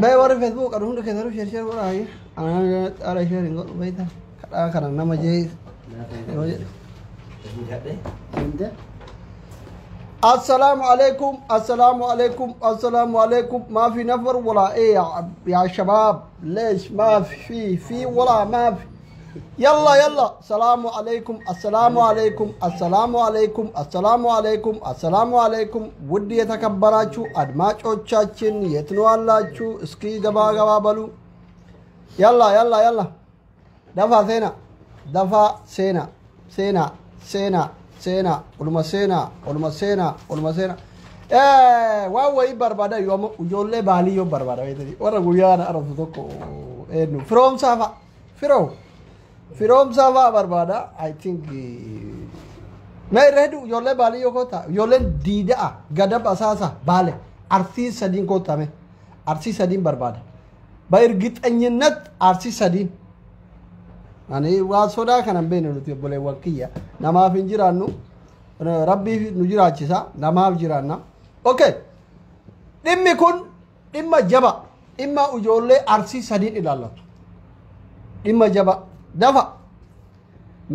Mee warri Facebook qabu hundi keessanuu share share godhaa hayya. Anaan xaara share hin godhu beektaa. Kadhaa kana nama jee yeroo jedhu. السلام عليكم، السلام عليكم، السلام عليكم. ما في نفر ولا ايه يا شباب؟ ليش ما في؟ في ولا ما في؟ يلا يلا، السلام عليكم، السلام عليكم، السلام عليكم، السلام عليكم، السلام عليكم። ውድ የተከበራችሁ አድማጮቻችን የት ነው ያላችሁ? እስኪ ገባ ገባ በሉ። يلا يلا يلا፣ dafaa seenaa፣ dafaa seenaa፣ seenaa፣ seenaa፣ seenaa፣ oluma seenaa፣ oluma seenaa፣ oluma seenaa. Waan wayii barbaada yoo amma ijoollee baalii yoo barbaada beektani warra guyyaa na arabsu tokko eenyu Firoomsaa fa'a, firoo Firoomsaa fa'a barbaada. I think mee irra hedduu ijoollee baalii yoo koota, ijoolleen Diida'a, Gadab, Asaasa, Baale, Arsii sadiin kootame. Arsii sadiin barbaada በእርግጠኝነት Arsii sadiin. Ani waa sodaa kana hin beekne. Nuti obboleewwan kiyya namaaf hin jiraannu, Rabbiif nu jiraachisa, namaaf jiraanna. Okay, dhimmi kun dhimma jaba, dhimma ijoollee Arsii sadiin ilaallatu, dhimma jaba. Dafa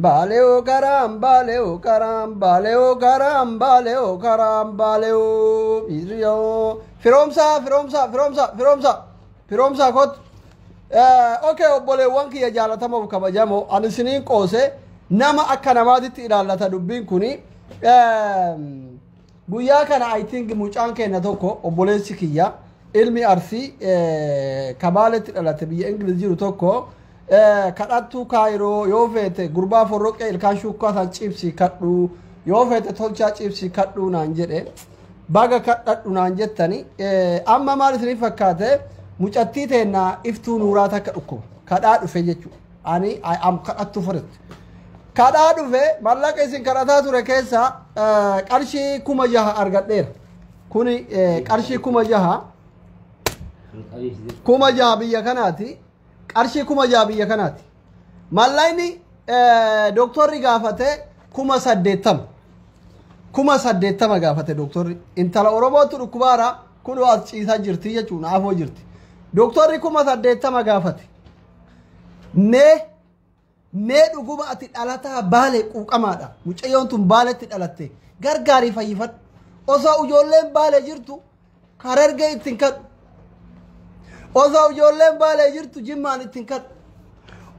Baaleoo karaan, baaleoo karaan, baaleoo karaan, baaleoo karaan, baaleoo biiriyoo. Firoomsaa, Firoomsaa, Firoomsaa, Firoomsaa, Firoomsaa kottu. Okay, obboleewwan kiyya jaalatamoo kabajamoo, ani isiniin qoose, nama akka namaatitti ilaallata dubbiin kuni. Guyyaa kana I think mucaan keenya tokko, obboleessi kiyya, ilmi Arsii Kabaaletti dhalate, biyya Ingiliz jiru tokko, kadhattuu Kaayiroo yoo feete gurbaa forroqee ilkaan shukkaa san cibsi kadhu, yoo feete Tolchaa cibsi kadhuu naan jedhe. Baga kadhadhu naan jettani. Amma maal isiniif fakkaate? Mucattii teennaa Iftuu Nuuraa takka dhukkuba kadhaa dhufe jechuudha. Ani am kadhattu fudhatte kadhaa dhufe. Mallaqa isin kadhataa ture keessa qarshii 6000 argadheera. Kuni qarshii 6000, 6000 biyya kanaati, qarshii 6000 biyya kanaati. Mallaqni dooktorri gaafate 80,000, 80,000 gaafate dooktorri. Intala Oromootu dhukkubaara kun as ciisaa jirti jechuun afoo jirti. Dooktorri 80,000 gaafate. Mee dhuguma ati dhalataa Baalee quuqamaadha, mucayyoon tun Baaletti dhalatte, gargaarii fayyifadhu. Osoo ijoolleen Baalee jirtu Harargee ittiin kadhu, osoo ijoolleen Baalee jirtu Jimmaan ittiin kadhu,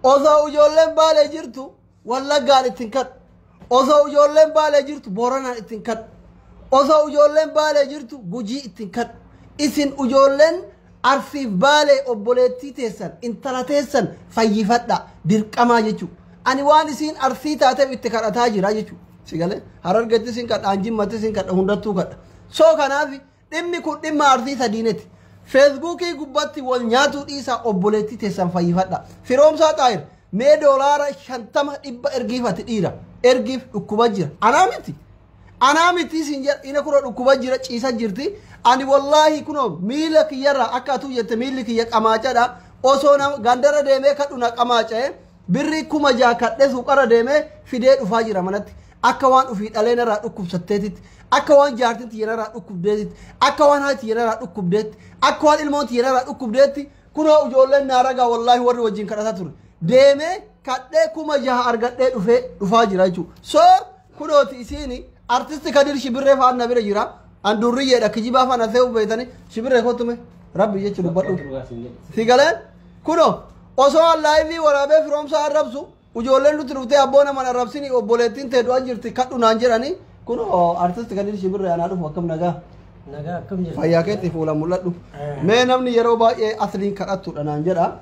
osoo ijoolleen Baalee jirtu Wallaggaan ittiin kadhu, osoo ijoolleen Baalee jirtu Booranaan ittiin kadhu, osoo ijoolleen Baalee jirtu Gujii ittiin kadhu. Isin ijoolleen Arsiif Baalee obboleettii teessan, intala teessan fayyifadha, dirqamaa jechuudha. Ani waan isiin Arsii taateef itti kadhataa jira jechuudha. Si galee? Harargeetti isin kadha, Jimmatti isin kadha, hundattuu kadha. So kanaaf dhimmi kun dhimma Arsii sadiiniti. Feesbuukii gubbatti wal nyaatuu dhiisaa, obboleettii teessan fayyifadha. Firoomsaa Xaayir, mee $50, 100 ergiifati, dhiira ergiif, dhukkuba jira. Anaa miti. Anaa miti isin jedha, ina kunoo dhukkuba jira, ciisa jirti. Ani wallaahi kunoo miila kiyyarraa akka atuu jette miilli kiyya qamaacadha. Osoo nama gandara deemee kadhu na qamaaca'e, birrii 6000 kadhee suuqarra deemee fidee dhufaa jira manatti. Akka waan ufii dhalee narraa dhukkubsatteetitti, akka waan jaartiin tiyya narraa dhukkubdeetitti, akka waan haati tiyya narraa dhukkubdeetti, akka waan ilmoon tiyya narraa dhukkubdeetti. Kunoo ijoolleen naa ragaa, wallaahi warri wajjin kadhataa ture. Deemee kadhee 6000 argadhee dhufee dhufaa jira jechuudha. So kunooti isiini artisti Kadir Shibirree fa'aan na bira jira. Andurriyyeedha, kijibaa faana se'uu beeytanii. Shibirree kottume, Rabbi jechi dubbadhu. Si galeen? Kunoo osoo an live waraabee Firoomsaa arrabsu, ijoolleen nuti dhuftee abboo naman arrabsini, obboleettiin tee du'aa jirti, kadhu naan jedhanii. Kunoo artisti Kadir Shibirree anaa dhufu. Akkam, nagaa? Nagaa, akkam jirtu? Fayyaa keetti? Fuula mul'adhu. Mee namni yeroo baay'ee asliin kadhattudha naan jedha.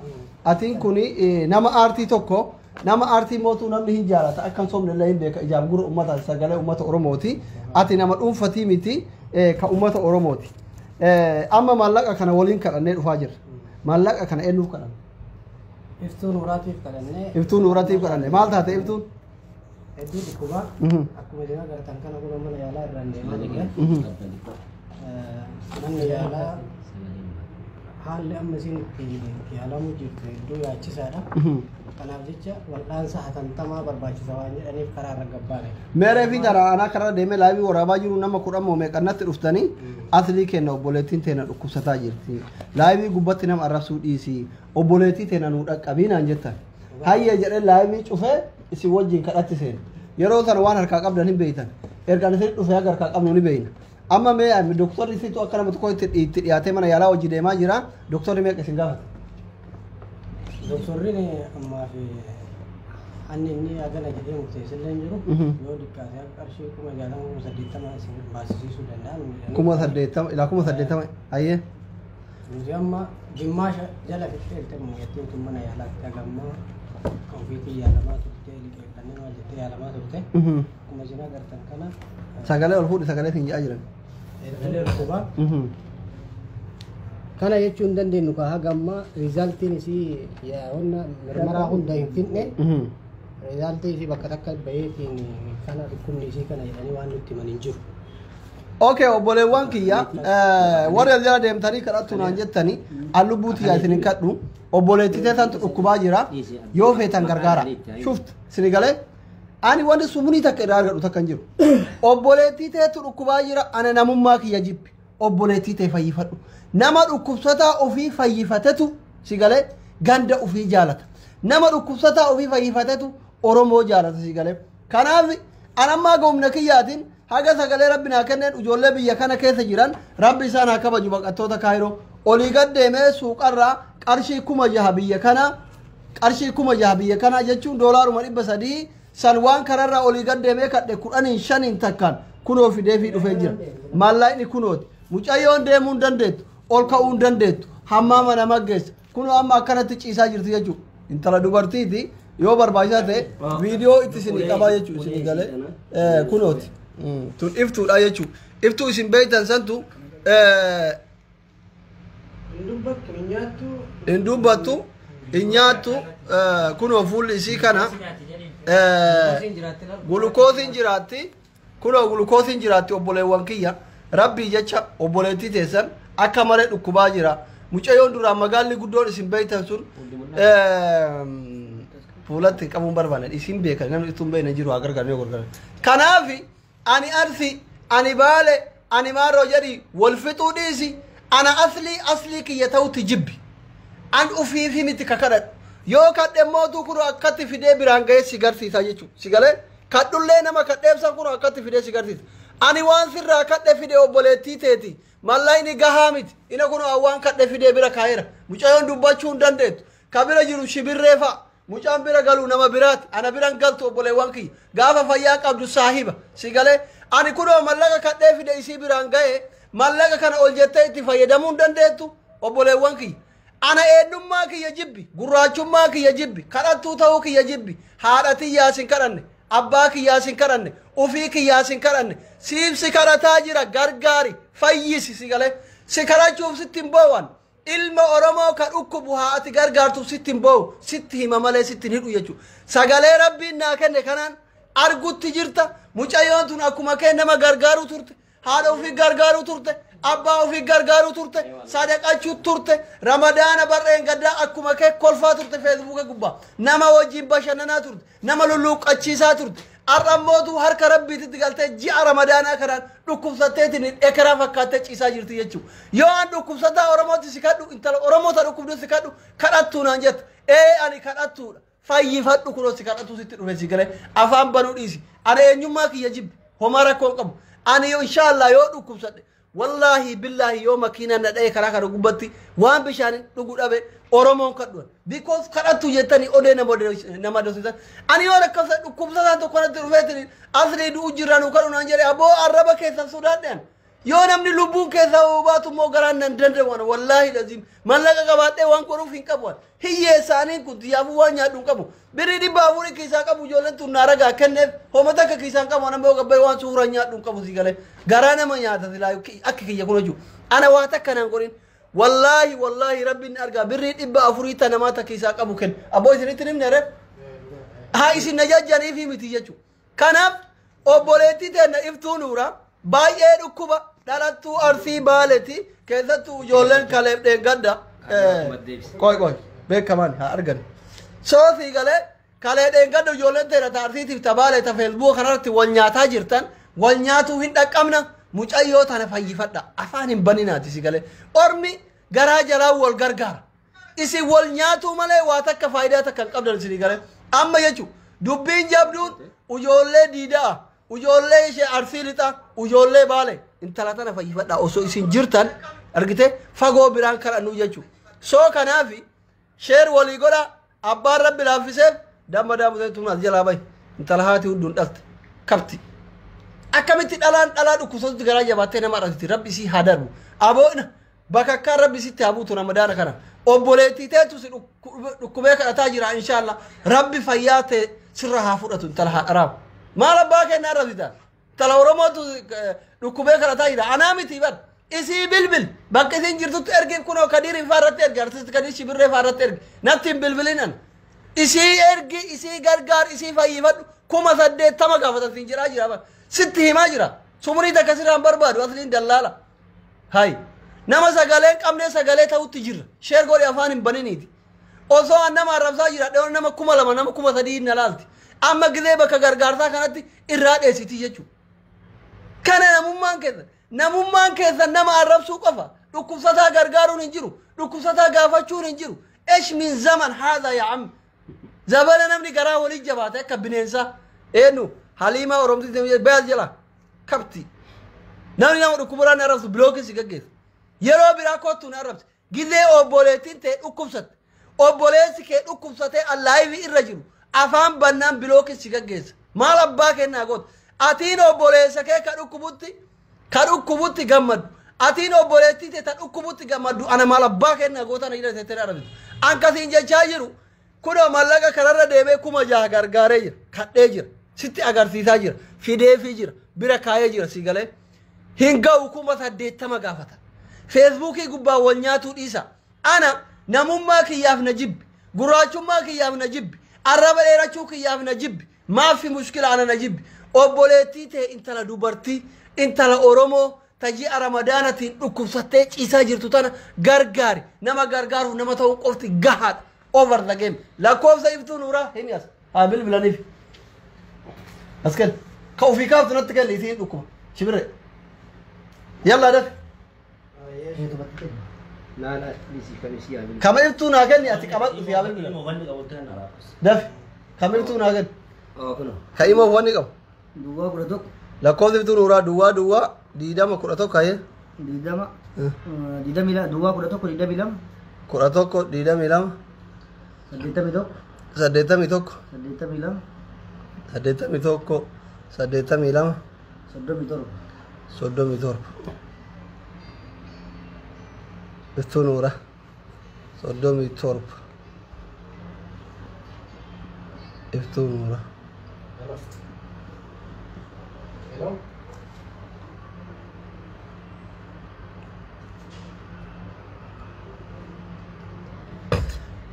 Atiin kuni nama aartii tokko, nama aartii mootuu namni hin jaalata, akka hin sobne illee hin beeka. Ijaaf gurra ummata, sagalee ummata Oromooti. Ati nama dhuunfatii miti, ka ummata Oromooti. Amma maallaqa kana waliin kadhannee dhufaa jirra. Maallaqa kana eenyuuf kadhanne? Iftuu Nuuraatiif kadhannee. Iftuu Nuuraatiif kadhanne. Maal taate Iftuun? Hedduu dhukkubaa. Akkuma isin agartan kana kun mana yaalaa irraan deemaa jirre. Manni yaalaa Haalli amma isin itti yaalamuu jirtu hedduu yaachisaadha. Kanaaf jecha wal'aansa hatantamaa barbaachisa waan jedhaniif karaa irra gabbaane. Meeree fi tara anaa karaa deemee live waraabaa jiru nama 10 moo meeqannatti dhuftanii aslii kenna obboleettiin teena dhukkubsataa jirti. Live gubbatti nama arrabsuu dhiisi. Obboleettii teena nuu dhaqqabii naan jettan. Hayyee jedhee live cufee isin wajjin kadhatti seena. Yeroo sana waan harkaa qabdan hin beeytan. Ergaan isin dhufee haga harkaa qabnu ni beeyna. Amma mee doktorri isitu akka nama tokko itti dhiyaatee mana yaalaa hojii deemaa jira. Doktorri meeqa isin gaafata? Doktorri ammaa fi anni inni hagana jedhee murteessillee hin jiru. Yoo xiqqaate akka qarshii 60,000 80,000 isin baasisiisuu danda'an. 80,000 ilaa 80,000 hayyee. Nuti amma gimmaasha jala fixxeerte muuyattiin tun mana yaalaatti hagammaa ofiitii yaalamaa turte liqeeffannee maal jettee yaalamaa turte. Akkuma isin agartan kana Sagalee ol fuudhi sagalee siin jedhaa jiran. Hedduu dhukkubaa. Kana jechuun dandeenyu ka haga ammaa resultiin isii yaa'onna mirmaraa hunda hin finne resultii isii bakka takka baheetiin kana dhukkubni isii kana jedhanii waan nutti himan hin jiru. Okay, obboleewwan kiyya warri as jala deemtanii kadhattu naan jettanii an lubbuu tiyyaa isin hin kadhu obboleettii teessantu dhukkubaa jira yoo feetan gargaara. Shuft isin galee ani wanti sumunii takka irraa argadhu takka hin jiru. Obboleettii teetu dhukkubaa jira ana namummaa kiyya jibbi obboleettii tee fayyifadhu. Nama dhukkubsataa ofii fayyifatetu si galee ganda ofii jaalata. Nama dhukkubsataa ofii fayyifatetu Oromoo jaalata si galee. Kanaaf an ammaa goomna kiyyaatiin haga sagalee rabbi naa kenneen ijoollee biyya kana keessa jiran rabbi isaan haa kabaju baqattoota Kaayiroo olii gad deemee suuqarraa qarshii 6,000 biyya kana qarshii 6,000 biyya kana jechuun doolaaruma 300 san waan kararraa olii gad deemee kadhe 15 takkaan kunoo fidee fi dhufee jira. Maallaqni kunooti. Mucayyoon deemuu hin dandeettu ol ka'uu hin dandeettu hammaama nama geessa kunoo amma akkanatti ciisaa jirti jechuudha. Intala dubartiiti yoo barbaachisaa ta'e viidiyoo itti isinii qabaa jechuudha isinii galee kunooti. Tun iftuudha jechuudha. Iftuu isin beektan santu Hin dubbattu hin nyaattu. Hin dubbattu hin nyaattu kunoo fuulli isii kana gulukoosiin jiraatti kunoo gulukoosiin jiraatti obboleewwan kiyya rabbii jecha obboleettii teessan akka malee dhukkubaa jira. Mucayyoon duraan magaalli guddoon isin beektan sun fuulatti qabuun barbaanne isin beekan namni ittiin beekne jiru haa gargaaru yoo gargaaru. Kanaaf ani Arsi ani Baale ani Maaroo jedhi wal fixuu dhiisi ana aslii aslii kiyya ta'utti jibbi. An ufiifi miti ka kadhadhu. Yoo kadhe mootuu kun akkatti fidee biraan ga'ee si garsiisa jechuudha. Si galee kadhullee nama kadheebsan kun akkatti fidee si garsiisa. Ani waan sirraa kadhe fide obboleettii teeti. Mallaqni gahaa miti. Ina kun waan kadhe fidee bira kaa'eera. Mucayyoon dubbachuu hin dandeettu. Ka bira jiru shibirree fa'a. Mucaan bira galu nama biraati. Ana biran galtu obboleewwan kiyya. Gaafa fayyaa qabdu saahiba. Si galee ani kunoo mallaqa kadhee fide isii biraan ga'e mallaqa kana ol jettee itti fayyadamuu hin dandeettu obboleewwan kiyya. Ana eenyummaa kiyya jibbi, gurraachummaa kiyya jibbi, kadhattuu ta'uu kiyya jibbi, haadha tiyyaas hin kadhanne, abbaa kiyyaas hin kadhanne, ufii kiyyaas hin kadhanne, siif si kadhataa jira gargaari, fayyisi si galee, si kadhachuuf sitti hin boo'an. Ilma Oromoo ka dhukkubu haa ati gargaartuuf sitti hin boo'u, sitti hima malee sitti hin hidhu jechuudha. Sagalee rabbiin naa kenne kanaan argutti jirta, mucayyoon tun akkuma kee nama gargaaruu turte, haadha ofii gargaaruu turte, abbaa ofii gargaaruu turte, sadaqachuu turte, ramadaana barreen gaddaa akkuma kee kolfaa turte feesbuuka gubbaa, nama wajjin bashannanaa turte, nama lulluuqqachiisaa turte. Har'a harka rabbiititti galtee ji'a ramadaanaa kanaan dhukkubsatteetiin ekeraa fakkaattee ciisaa jirti jechuudha. Yoo an dhukkubsataa Oromootti si kadhu intala Oromoota dhukkubdu si kadhu kadhattuu naan jetta. Ee ani kadhattuudha. Fayyifadhu kunoo si kadhattuu sitti dhufe si galee afaan banuu dhiisi. Ani eenyummaa kiyya jibbi homaa rakkoo hin qabu. Ani inshaallah yoo dhukkubsadhe wallaahi billaahi yoo makiinaan na dha'e karaa kana gubbatti waan bishaan dhugu dhabe Oromoon kadhuan. Because kadhattu jettanii odee nama dosiisan. Ani yoo rakkasa dhukkubsataan tokko natti dhufeetiin asli du'u jirra nu kadhu naan jedhe aboo arraba keessan sodaadhaan. Yoo namni lubbuun keessaa baatu immoo garaan nan danda'u wallaahi laziim mallaqa qabaadhee waan godhuuf hin qabu. Hiyyeessaaniin kun xiyyaafuu waan nyaadhu hin qabu. Birrii 400 kiisaa qabu ijoolleen tun naa ragaa kenneef homa takka kiisaa hin qabu nama gabbee waan suuraa nyaadhu hin qabu si galee garaa nama nyaata silaa akka kiyya kun hojii. Ana waa takka naan godhin. Wallaahi wallaahi rabbiin argaa birrii 400 ta namaa takka kiisaa qabu kenna. Aboo isinitti himne ree? Haa isin na jajjaniifi miti jechuudha. Kanaaf obboleettii teenna iftuu nuura baay'ee dhukkuba dhalattuu Arsii Baaleeti keessattuu ijoolleen kaleef dheengadda. Qoy qoy beekamaan haa argan. Soosii galee kalee dheengadhu ijoolleen teera taarsiitiif tabaalee ta feesbuuka kanarratti wal nyaataa jirtan wal nyaatuu hin dhaqqabna mucayyoo tana fayyifadha afaan hin baninaati si galee ormi garaa jalaa wal gargaara. Isin wal nyaatuu malee waa takka faayidaa takka hin qabdan isinii galee amma jechuun dubbiin jabduun ijoollee diidaa ijoollee ishee arsii lixaa ijoollee baale intala tana fayyifadha osoo isin jirtan argite fagoo biraan kadhannu jechuudha. Soo kanaafi sheer walii godha abbaan rabbi laaffiseef damma daamutee tun as jalaa bahi intala haati hunduun dhalte kabti. Akkamitti dhalaan dhalaa dhukkubsatutti garaa jabaattee nama argiti rabbi isii haa darbu aboona bakakkaan rabbi sitti haa buutu ramadaana kana obboleettii teetu si dhukkubee kadhataa jira inshaallah rabbi fayyaa ta'e sirra haa fudhatu intala haa dharaabu maal abbaa kennaa rabsita intala oromootu dhukkubee kadhataa jira anaa miti bar isii bilbil bakka isin jirtutti ergi kunoo kadiirin faa irratti ergi artisti kadiir shibirree faa irratti ergi natti hin bilbilin an isii ergi isii gargaar isii fayyifadhu 80,000 gaafatan siin jedhaa jira bar sitti himaa jira sumurii takka sirraan barbaadu asliin dallaala hay nama sagalee hin qabne sagalee ta'utti jirra sheer godhi afaan hin baniniiti osoo an nama arrabsaa jira dheeroon nama 2,000 nama 3,000 na laalti amma gizee bakka gargaarsaa kanatti irraa dheessiti jechuudha. Kana namummaan keessa nama arrabsuu qofa dhukkubsataa gargaaruun hin jiru dhukkubsataa gaafachuun hin jiru esh min zaman haadha yaa ammi zabana namni garaa walii jabaate akka bineensaa eenyu haliimaa oromtii bayas jala kabti namni nama dhukkuburaan arrabsu bilookii si gaggeessa yeroo biraa kottu na arrabse gizee obboleettiin ta'e dhukkubsatte obboleessi kee dhukkubsatee allaayivii irra jiru afaan bannaan bilookii si gaggeessa maal abbaa kennaa goota atiin obboleessa kee ka dhukkubutti gammaddu atiin obboleettii ta'e ta dhukkubutti gammaddu ana maal abbaa kennaa goota na jedha tettee arrabsitu akkasiin jechaa jiru kunoo mallaqa kanarra deemee 6,000 gargaaree jira kadhee jira sitti agarsiisaa jira fideefii jira bira kaayee jira si galee hin ga'u 80,000 gaafata feesbuukii gubbaa wal nyaatuu dhiisa ana namummaa kiyyaaf na jibbi gurraachummaa kiyyaaf na jibbi arraba dheerachuu kiyyaaf na jibbi maafi mushkila ana na jibbi obboleettii ta'e intala dubartii intala oromoo taji'a ramadaanatiin dhukkubsattee ciisaa jirtu tana gargaari nama gargaaruuf nama ta'uu qofti gahaadha over the game lakkoofsa iftuu nuuraa himi as haa bilbilaniif as kenni ka ofii kaaftu natti kenni isiin dhukkuba shibirre yallaa dafi kama iftuu naa kenni ati qabadhu si haa bilbilan dafi kama iftuu naa kenni ka imoo wanni qabu Duwwaa 11 lakkoofsa iftuu nuuraa duwwaa duwwaa 20 11 haye 20 22 duwwaa 11 22 11 22 81 81 82 81 82 37 37 iftuu nuuraa 37 iftuu nuuraa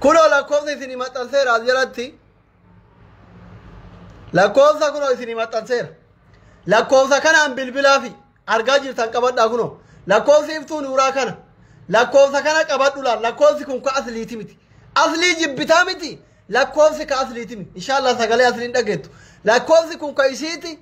kunoo lakkoofsa isinii maxxanseera as jalatti lakkoofsa kunoo isinii maxxanseera lakkoofsa kanaan bilbilaafi argaa jirtan qabadhaa kunoo lakkoofsi iftuu nuuraa kana lakkoofsa kana qabadhu laal lakkoofsi kun ka asliiti miti aslii jibbitaa miti lakkoofsi ka asliiti miti inshaallah sagalee asliin dhageettu lakkoofsi kun ka isiiti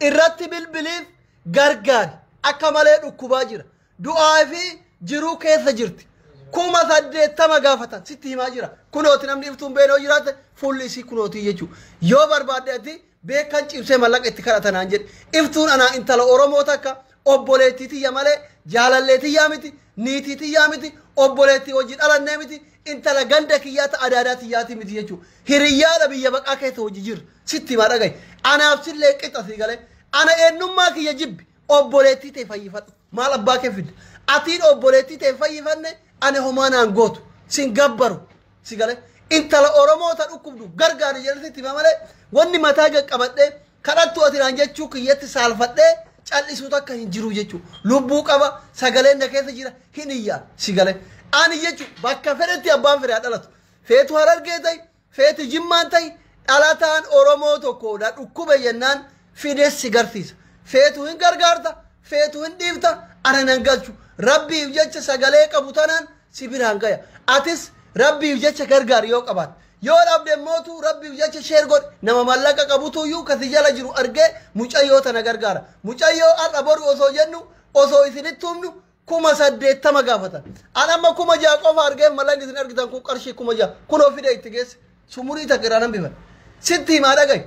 irratti bilbiliif gargaari akka malee dhukkubaa jira du'aa fi jiruu keessa jirti 80,000 gaafatan sitti himaa jira kunooti namni iftuun beenoo jiraate fuulli isii kunootii jechuudha yoo barbaadde ati beekan cimsee mallaqa itti kadhatanaan jedhe iftuun anaa intala oromoo takka obboleettii tiyya malee jaalallee tiyyaa miti niitii tiyyaa miti obboleettii hojii dhalannee miti intala ganda kiyyaa ta adaadaa tiyyaati miti jechuudha hiriyyaadha biyya baqaa keessa hojii jirra sitti himaa dhagaye anaaf sillee qixa sii galee ana eenyummaa kiyya jibbi obboleettii ta'e fayyifadhu maal abbaa kee fidde atiin obboleettii ta'e fayyifanne ani homaa naan gootu sin gabbaru si galee intala oromoo ta dhukkubdu gargaari jedhanii sitti hima malee wanni mataa qaqqabadhee kadhattu ati naan jechuu kiyyatti saalfadhee cal'isuu takka hin jiru jechuudha lubbuu qaba sagaleen na keessa jira hin iyyaa si galee ani jechuudha bakka fedhetti abbaan fedhe haa dhalatu feetu harargee ta'i feetu jimmaan ta'i dhalataan oromoo tokko na dhukkube jennaan fides si garsiisa feetu hin gargaarta feetu hin dhiifta ana nan galchu rabbiif jecha sagalee qabu tanaan si biraan gaya. Atis rabbiif jecha gargaar yoo qabaatte. Yoo dhabde mootu rabbiif jecha share godhi. Nama mallaqa qabutuyyuu kasi jala jiru argee mucayyoo tana gargaara. Mucayyoo har'a boru osoo jennu osoo isinitti humnu 80,000 gaafatan. An amma 6,000 qofa argee mallaqni isin argitan kun qarshii 6,000 kunoo fide itti geesse. Sumurii takka irraa nan bifan. Sitti himaa dhagahi.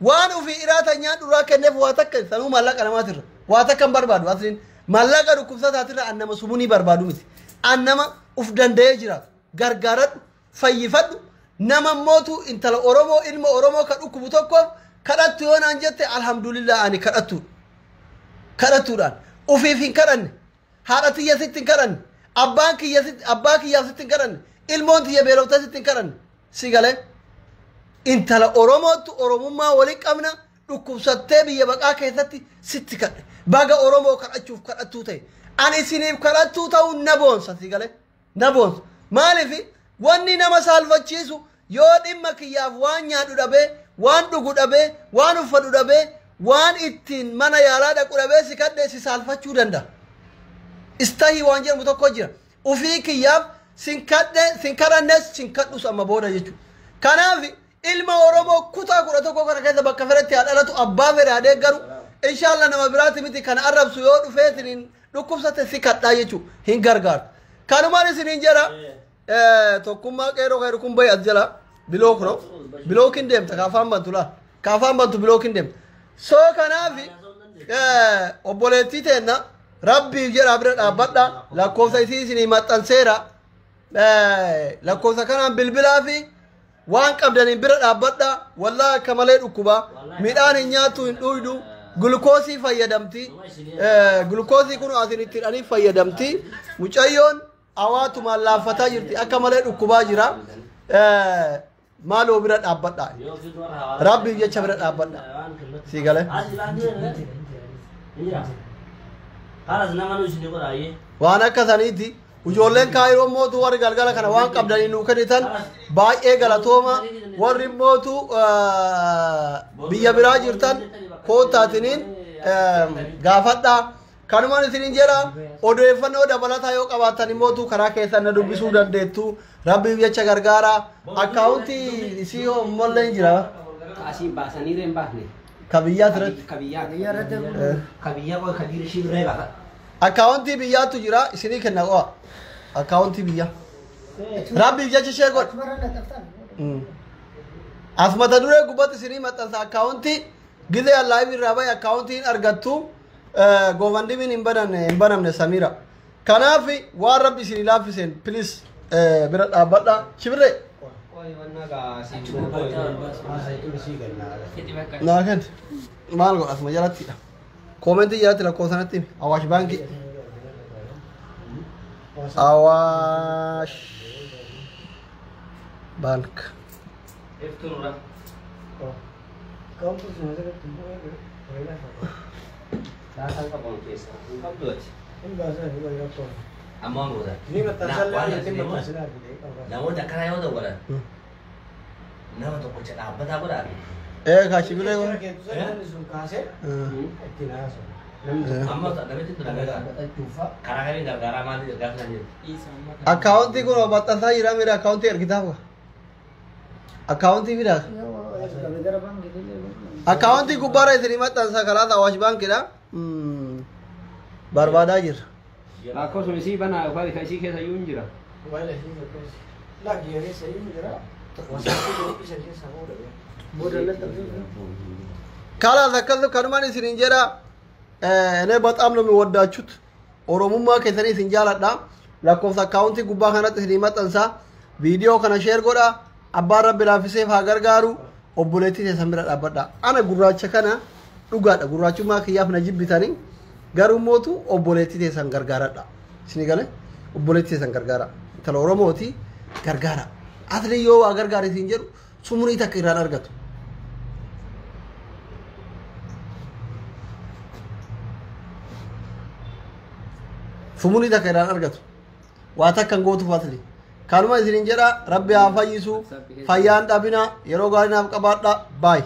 Waan ofii iraata nyaadhu irraa kenneef waa takka sanuu mallaqa namaatirra. Waa takka hin barbaadu. Asliin mallaqa dhukkubsataatirra an nama sumunii barbaadu miti. An nama uf danda'ee jiraatu. Gargaaradhu, fayyifadhu. Nama mootu intala Oromoo ilma Oromoo ka dhukkubu tokkoof kadhattu yoo naan jette alhamdulillah ani kadhattuudha. Kadhattuudhaan ufiif hin kadhanne. Haadha tiyya sitti hin kadhanne. Abbaan kiyya sitti abbaa kiyyaaf sitti hin kadhanne. Ilmoon tiyya beelofta sitti hin kadhanne. Si galee intala Oromootu Oromummaa walii qabna dhukkubsattee biyya baqaa keessatti sitti kadhe. Baga Oromoo kadhachuuf kadhattuu ta'e. Ani isiniif kadhattuu ta'uu na boonsa si galee na boonsa. Maaliif wanni nama saalfachiisu yoo dhimma kiyyaaf waan nyaadhu dhabee, waan dhugu dhabee, waan uffadhu dhabee, waan ittiin mana yaalaa dhaqu dhabee si kadhe si saalfachuu danda'a. Istahii waan jedhamu tokko jira. Ufii kiyyaaf sin kadhe, sin kadhannes, sin kadhus amma booda jechuudha. Kanaaf ilma Oromoo kutaa 11 kana keessa bakka fedhetti haa dhalatu abbaa fedhe haa deeggaru. Inshallah nama biraati miti kan arrabsu yoo dhufeetiin dhukkubsate si kadhaa jechuudha. Hin gargaartu. Kanumaan isiniin jedha. Tokkummaa qeerroo kan kun bahi as jala biloo kunoo bilookin deemta kaafaan bantu laal kaafaan bantu bilookin deemta. Soo kanaaf obboleettii teenna rabbiif jedhaa bira dhaabbadha lakkoofsa isii isinii maxxanseera lakkoofsa kanaan bilbilaa fi waan qabdaniin bira dhaabbadha wallaahi akka malee dhukkuba midhaan hin nyaattu hin dhuydu gulukoosii fayyadamti gulukoosii kun asin itti hidhanii fayyadamti mucayyoon hawaatumaan laaffataa jirti akka malee dhukkubaa jira maaloo bira dhaabbadha rabbiif jecha bira dhaabbadha si galee waan akka saniiti ijoolleen kaayiroo mootu warri galgala kana waan qabdanii nuu kennitan baay'ee galatooma warri mootu biyya biraa jirtan kootaatiniin gaafadha. Kanumaan isiniin jedha odeeffannoo dabalataa yoo qabaattan immoo karaa keessan na dubbisuu dandeettu. Rabbiif jecha gargaara. Akkaawuntii isii mollee hin jira. Asii baasanii hin baasne. Ka biyyaa irratti. Ka biyyaa. Ka biyyaa qoy ka dhiirri ishii birree baasa. Akkaawuntii biyyaatu jira isinii kenna qo'a. Akkaawuntii biyyaa. Rabbiif jecha ishee godhe. As mata duree gubbatti isinii maxxansa akkaawuntii gizee live irraa bahe akkaawuntii hin argattu. Goofandimiin hin banamne Samira. Kanaaf waan rabbi isinii laaffiseen please bira dhaabbadha. Shibirree. Naa kenni. Maal godha asuma jalattidha. Koomentii jalatti lakkoofsa natti himi. Awaash baankii. Awaash baank. Namoota akkanaa yoo dawwalan nama tokkicha dhaabbataa godhaa. Kaa shibirree godha. Amma namitti karaa kamiin gargaaraa maaliif gargaarsa jiru? Akkaawuntii kun maxxansaa jira mira akkaawuntii ergitaa fuga. Akkaawuntii fidaa. Akkaawuntii gubbaarra isinii maxxansa kalaas Awaash baankiidha. Barbaadaa jirra. Lakkoofsuma isii banaa yookaan kan isii keessa iyyuu hin jira. Kalaas akkas kanumaan isiniin jedha እኔ በጣም ነው የሚወዳችሁት ኦሮሙማ keessanii isin jaaladha lakkoofsa akkaawuntii gubbaa kanatti isinii maxxansa viidiyoo kana share godha abbaan rabbi laaffiseef haa gargaaru obboleettii teessan bira dhaabbadha ana gurraacha kana dhugaadha gurraachummaa kiyyaaf na jibbitanii garuu mootu obboleettii teessan gargaaradha isinii gale obboleettii teessan gargaara intala oromooti gargaara asli yoo waa gargaara isin jedhu sumurii takka irraan argatu. Sumurii takka irraan argatu waa takka hin gootuuf asli kanuma isiniin jedha rabbi haa fayyisu fayyaan dhabina yeroo gaarii naaf qabaadha baay.